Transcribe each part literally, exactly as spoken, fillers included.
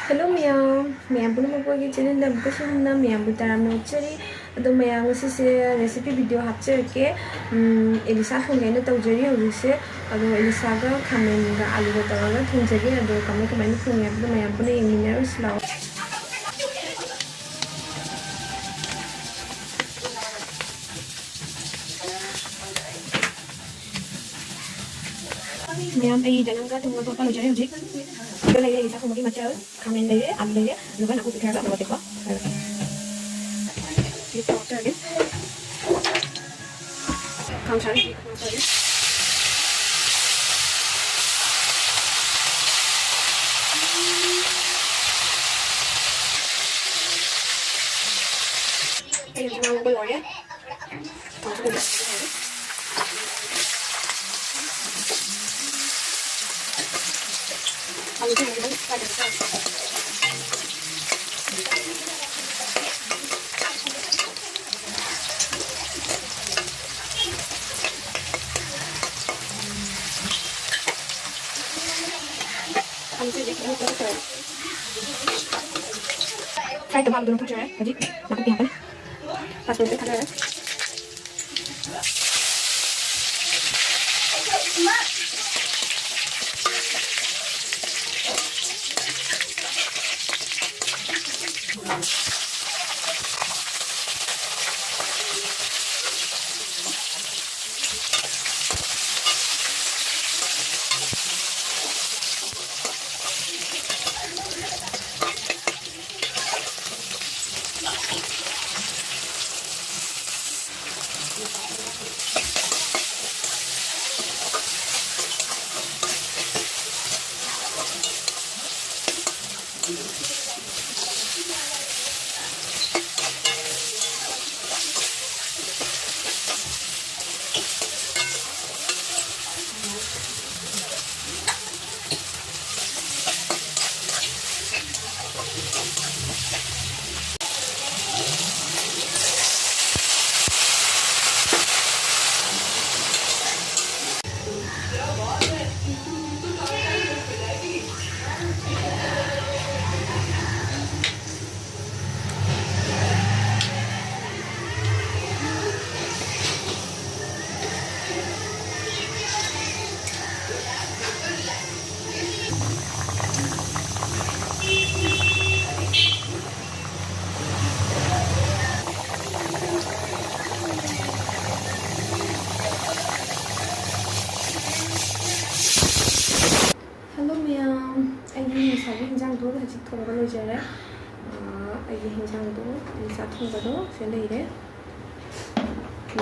Hello ꯃꯌꯥꯝ, ꯃꯌꯥꯝ ꯄꯨꯝꯅꯃꯛꯄꯨ ꯑꯩꯒꯤ channelꯗ ꯑꯃꯨꯛꯀꯁꯨ ꯍꯟꯅ ꯃꯌꯥꯝꯕꯨ ꯇꯔꯥꯝꯅ ꯑꯣꯛꯆꯔꯤ꯫ ꯑꯗꯣ ꯃꯌꯥꯝ, ꯉꯁꯤꯁꯦ recipe video ꯍꯥꯞꯆꯔꯛꯀꯦ꯫ ꯎꯝ, ꯑꯦꯂꯤꯁꯥ ꯊꯣꯡꯒꯦ ꯍꯥꯏꯅ ꯇꯧꯖꯔꯤ ꯍꯧꯖꯤꯛꯁꯦ꯫ ꯑꯗꯣ ꯑꯦꯂꯤꯁꯥꯒ ꯈꯥꯃꯦꯟꯒ ꯑꯥꯂꯨꯒ ꯇꯧꯔꯒ ꯊꯣꯡꯖꯒꯦ꯫ ꯑꯗꯣ ꯀꯃꯥꯏ ꯀꯃꯥꯏꯅ ꯊꯣꯡꯉꯦ ꯍꯥꯏꯕꯗꯣ ꯃꯌꯥꯝ ꯄꯨꯟꯅ ꯌꯦꯡꯃꯤꯟꯅꯔꯨꯁꯤ ꯂꯥꯛꯑꯣ꯫ ꯃꯌꯥꯝ, ꯑꯩ ꯆꯅꯝꯒ ꯊꯨꯝꯒ ꯇꯣꯠꯄ ꯂꯣꯏꯖꯔꯦ ꯍꯧꯖꯤꯛ꯫ ꯁꯤꯗ ꯂꯩꯔꯦ ꯑꯦꯂꯤꯁꯥ ꯊꯣꯡꯕꯒꯤ ꯃꯆꯜ꯫ ꯈꯥꯃꯦꯟ ꯂꯩꯔꯦ, ꯑꯂꯨ ꯂꯩꯔꯦ, ꯑꯗꯨꯒ ꯅꯥꯀꯨꯞꯄꯤ ꯈꯔꯒ ꯃꯣꯔꯣꯛ ꯑꯇꯦꯛꯄ ꯈꯔꯒ꯫ ꯁꯤ ꯊꯥꯎ ꯍꯥꯞꯆꯔꯒꯦ꯫ ꯊꯥꯎ ꯁꯥꯔꯦ, ꯍꯧꯖꯤꯛ ꯊꯥꯎ ꯁꯥꯔꯦ꯫ ꯑꯩ ꯍꯧꯖꯤꯛ ꯉꯧꯕ ꯂꯣꯏꯔꯦ꯫ Fry ꯇꯧꯕ ꯍꯥꯟꯅ ꯂꯧꯊꯣꯛꯆꯔꯦ꯫ ꯍꯧꯖꯤꯛ ꯅꯥꯀꯨꯞꯄꯤ ꯍꯥꯞꯀꯅꯤ꯫ ꯄꯥꯁꯄꯣꯔꯠꯇ ꯊꯥꯗꯔꯦ꯫ ꯃꯌꯥꯝ, ꯑꯩꯒꯤ ꯉꯁꯥꯏꯒꯤ ꯍꯤꯟꯖꯥꯡꯗꯣ ꯍꯧꯖꯤꯛ ꯊꯣꯡꯕ ꯂꯣꯏꯖꯔꯦ꯫ ꯑꯥ, ꯑꯩꯒꯤ ꯍꯤꯟꯖꯥꯡꯗꯣ, ꯑꯩ ꯆꯥꯛ ꯊꯣꯡꯕꯗꯣ ꯁꯤꯗ ꯂꯩꯔꯦ꯫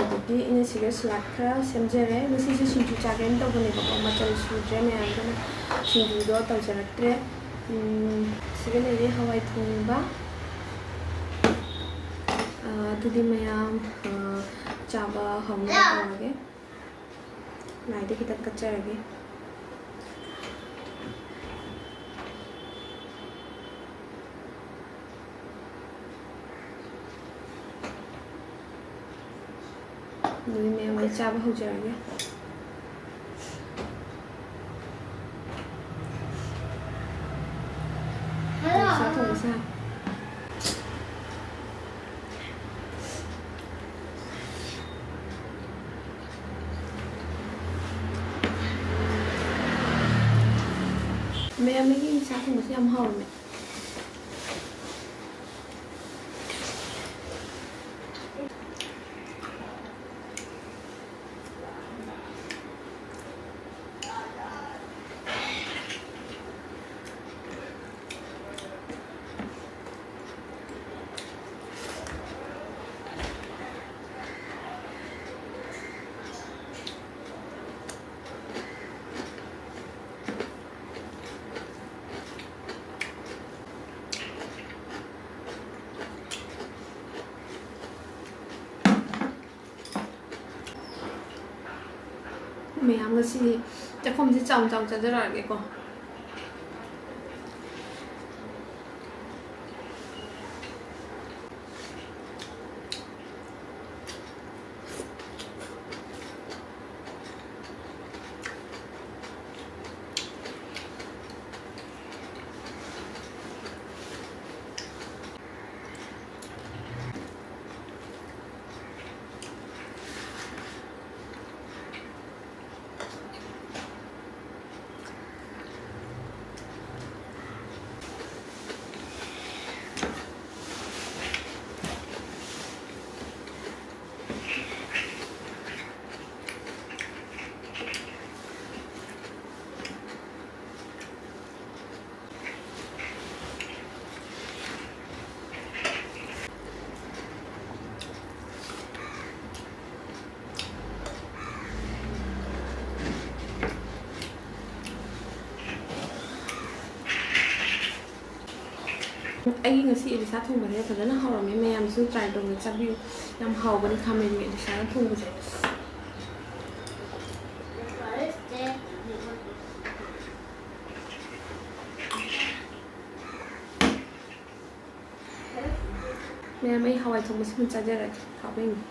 ꯑꯗꯨꯗꯒꯤ ꯑꯩꯅ ꯁꯤꯗ ꯁꯂꯥꯗ ꯈꯔ ꯁꯦꯝꯖꯔꯦ꯫ ꯉꯁꯤꯁꯦ ꯁꯤꯡꯖꯨ ꯆꯥꯒꯦꯅ ꯇꯧꯕꯅꯦꯕꯀꯣ, ꯃꯆꯜ ꯁꯨꯗ꯭ꯔꯦ ꯃꯌꯥꯝꯗꯨꯅ ꯁꯤꯡꯖꯨꯗꯣ ꯇꯧꯖꯔꯛꯇ꯭ꯔꯦ꯫ ꯎꯝ, ꯁꯤꯗ ꯂꯩꯔꯦ ꯍꯋꯥꯏ ꯊꯣꯡꯕ꯫ ꯑꯥ, ꯑꯗꯨꯗꯤ ꯃꯌꯥꯝ, ꯑꯥ, ꯆꯥꯕ ꯍꯧꯅꯕ ꯇꯧꯔꯒꯦ꯫ ꯂꯥꯏꯗ ꯈꯤꯇꯪ ꯀꯠꯆꯔꯒꯦ꯫ ꯑꯗꯨꯗꯤ ꯃꯌꯥꯝ ꯑꯩ ꯆꯥꯕ ꯍꯧꯖꯔꯒꯦ꯫ ꯁꯥ ꯊꯣꯡꯕꯁꯦ꯫ ꯃꯌꯥꯝ ꯑꯩꯒꯤ ꯁꯥ ꯊꯣꯡꯕꯁꯦ ꯌꯥꯝ ꯍꯥꯎꯔꯝꯃꯦ꯫ ꯃꯌꯥꯝ ꯉꯁꯤꯗꯤ ꯆꯥꯛꯈꯨꯝꯁꯦ ꯆꯥꯎ ꯆꯥꯎ ꯆꯥꯖꯔꯛꯑꯒꯦꯀꯣ꯫ ꯑꯩꯒꯤ ꯉꯁꯤ ꯏꯂꯤꯁꯥ ꯊꯣꯡꯕꯁꯦ ꯐꯖꯅ ꯍꯥꯎꯔꯝꯃꯦ꯫ ꯃꯌꯥꯝꯁꯨ try ꯇꯧꯗꯅ ꯆꯥꯕꯤꯌꯨ꯫ ꯌꯥꯝ ꯍꯥꯎꯕꯅꯤ ꯈꯥꯃꯦꯟꯒ ꯏꯂꯤꯁꯥꯒ ꯊꯣꯡꯕꯁꯦ꯫ ꯃꯌꯥꯝ, ꯑꯩ ꯍꯋꯥꯏ ꯊꯣꯡꯕꯁꯤꯃ ꯆꯥꯖꯔꯒꯦ꯫ ꯍꯥꯎꯕ ꯌꯦꯡꯉꯨ꯫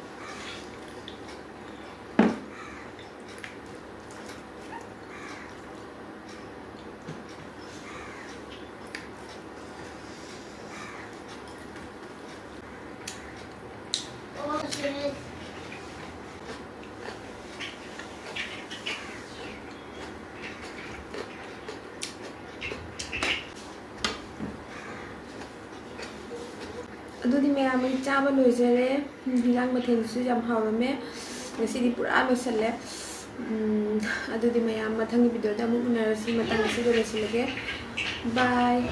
ꯑꯗꯨꯗꯤ ꯃꯌꯥꯝ, ꯑꯩ ꯆꯥꯕ ꯂꯣꯏꯖꯔꯦ꯫ ꯎꯝ, ꯍꯤꯟꯖꯥꯡ ꯃꯊꯦꯜꯁꯨ ꯌꯥꯝ ꯍꯥꯎꯔꯝꯃꯦ꯫ ꯉꯁꯤꯗꯤ ꯄꯨꯔꯥ ꯂꯣꯏꯁꯜꯂꯦ꯫ ꯎꯝ, ꯑꯗꯨꯗꯤ ꯃꯌꯥꯝ, ꯃꯊꯪꯒꯤ video ꯗ ꯑꯃꯨꯛ ꯎꯅꯔꯁꯤ꯫ ꯃꯇꯥꯡ ꯑꯁꯤꯗ ꯂꯣꯏꯁꯤꯜꯂꯒꯦ꯫ Bye꯫